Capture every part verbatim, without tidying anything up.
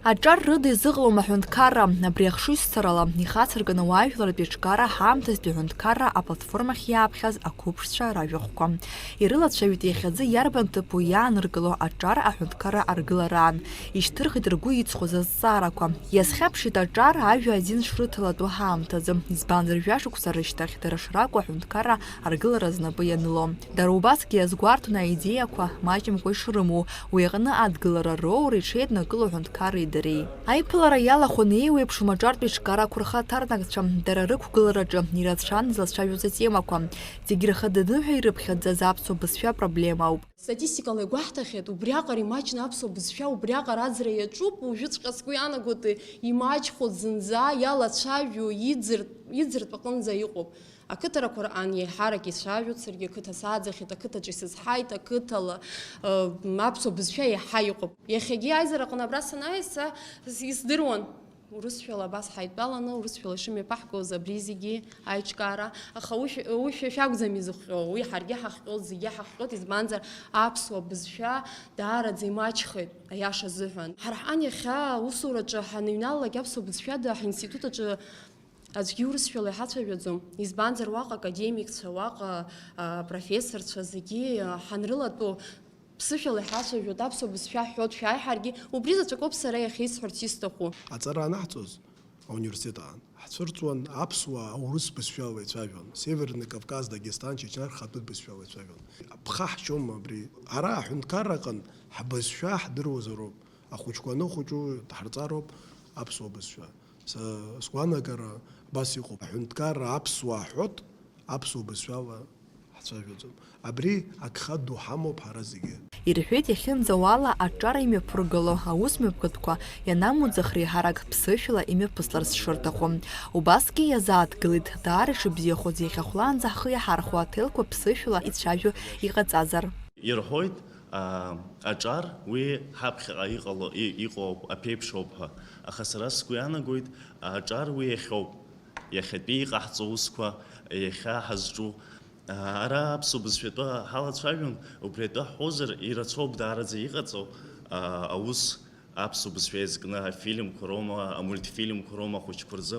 Аҿар рыда изыҟалом аҳәынҭқарра. Абри ахшыҩзцарала ихацыркын ауаажәларратә еиҿкаара ҳаамҭазтәи аҳәынҭқарра аплатформахь иааԥхьаз ақәыԥшцәа ражәахәқәа. Ирылацәажәеит иахьазы иарбан ҭыԥу иааныркыло аҿар аҳәынҭқарра аргылараан. Ишьҭырхит ргәы иҵхоз азҵаарақәа. Иазхьаԥшит аҿар ажәа азин шрыҭалатәу ҳаамҭазы, избанзар, жәашықәса рышьҭахь дара шракәу аҳәынҭқарра аргылара знапы ианыло. Дара убасгьы иазгәарҭон аидеиақәа маҷымкәа ишрымоу, уи аҟны адгылара роура иҽеиднакыло аҳәынҭқарреи дареи. Аиԥылара иалахәын еиуеиԥшым аҿартә еиҿкаарақәа рхаҭарнакцәа, дара рықәгылараҿы ирацәан излацәажәоз атемақәа. Зегь рхаданы ҳәа ирыԥхьаӡаз аԥсуа бызшәа апроблема ауп. Статистикала игәаҳҭахьеит, убриаҟара имаҷны аԥсуа бызшәа убриаҟара аӡра иаҿуп, уажәыҵәҟьа сгәы иаанагоит, имаҷхоит зынӡа, иалацәажәо, иӡыр-, иӡыртә аҟынӡа иҟоуп. Ақыҭарақәа рҟан еиҳарак ицәажәоит, саргьы ақыҭа сааӡахьеит, ақыҭаҿы исызҳаит, ақыҭала, э, аԥсуа бызшәа еиҳа иҟоуп. Иахьагьы аизараҟны абра санааи, са исдыруан. Урысшәала абас ҳаидтәаланы, урысшәала ишымҩаԥаҳгоз абри зегьы аиҿкаара, аха уи шәа-, уи шәа шәакәӡам изыхҟьо, уи ҳаргьы ҳахҟьоит, зегьы ҳахҟьоит, избанзар, аԥсуа бызшәа даараӡа имаҷхеит, аиаша азыҳәан. Ҳара ҳан иахьа аусураҿы ҳаныҩналалак аԥсуа бызшәада ҳинститут аҿы аӡәгьы урысшәала иҳацәажәаӡом, избанзар, уаҟа академикцәа, уаҟа, а, профессорцәа зегьы, а, ҳанрылатәоу Ԥсышәала иҳацәажәоит, аԥсуа бызшәа ҳҳәоит, шәааи ҳаргьы. Убри заҵәык ауп сара иахьа исҳәарц исҭаху. Аҵара анаҳҵоз, ауниверситет аан, ҳцәырҵуан аԥсуаа аурыс бызшәала ицәажәон, Северный Кавказ, Дагестан, Чечня рхатәы бызшәала ицәажәон. Ԥха ҳшьом абри. Ара аҳәынҭқарра аҟын ҳбызшәа ҳдыруазароуп. Ахәыҷқәа аныхәыҷу дҳарҵароуп аԥсуа бызшәа. Са сгәаанагара абас иҟоуп, аҳәынҭқарра аԥсуаа ҳҳәоит, аԥсуа бызшәала ҳцәажәаӡом. Абри агха ду ҳамоуп ҳара зегьы. Ирҳәеит иахьынӡауала аҿар имҩаԥыргало аус мҩаԥгатәқәа ианамуӡах реиҳарак ԥсышәала имҩаԥысларц шырҭаху. Убасгьы иазааҭгылеит, даара ишыбзиахоз иахьа хәлаанӡа ҳхы иаҳархәо аҭелқәа ԥсышәала ицәажәо иҟаҵазар. Ирҳәоит, аа, аҿар уи ҳаԥхьаҟа иҟало, и-, иҟоуп, аԥеиԥш ауп ҳәа. Аха сара сгәы иаанагоит, аҿар уи иахьоуп. Иахьатәи иҟаҳҵо аусқәа, иахьа ҳазҿу, аа, ара аԥсуа бызшәатәы ҳалацәажәон, убри атәы ҳҳәозар, ирацәоуп даараӡа иҟаҵоу, аа, аус аԥсуа бызшәа иазкны афильмқәа роума, амультфильмқәа роума ахәыҷқәа рзы.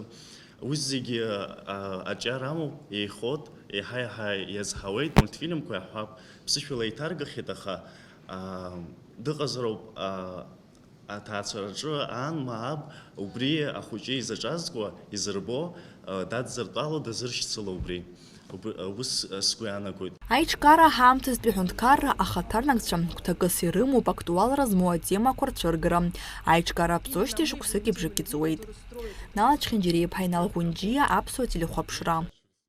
Уи зегьы, аа, аҿиара амоуп, еихот, еиҳа-еиҳа иазҳауеит, амультфильмқәа иаҳҳәап, ԥсышәала еиҭаргахьеит, аха, аа, дыҟазароуп, аа, аҭаацәараҿы аан ма аб убри ахәыҷы изаҿазкуа, изырбо, аа, дадзыртәало, дазыршьцыло убри. Уб-, ус сгәы иаанагоит. Аиҿкаара ҳаамҭазтәи аҳәынҭқарра ахаҭарнакцәа гәҭакыс ирымоуп актуалра змоу атемақәа рцәыргара, аиҿкаара аԥҵоижьҭеи шықәсыки бжаки ҵуеит. Нала Чхьынџьариа-иԥҳа, Инал Ӷәынџьиа, Аԥсуа телехәаԥшра.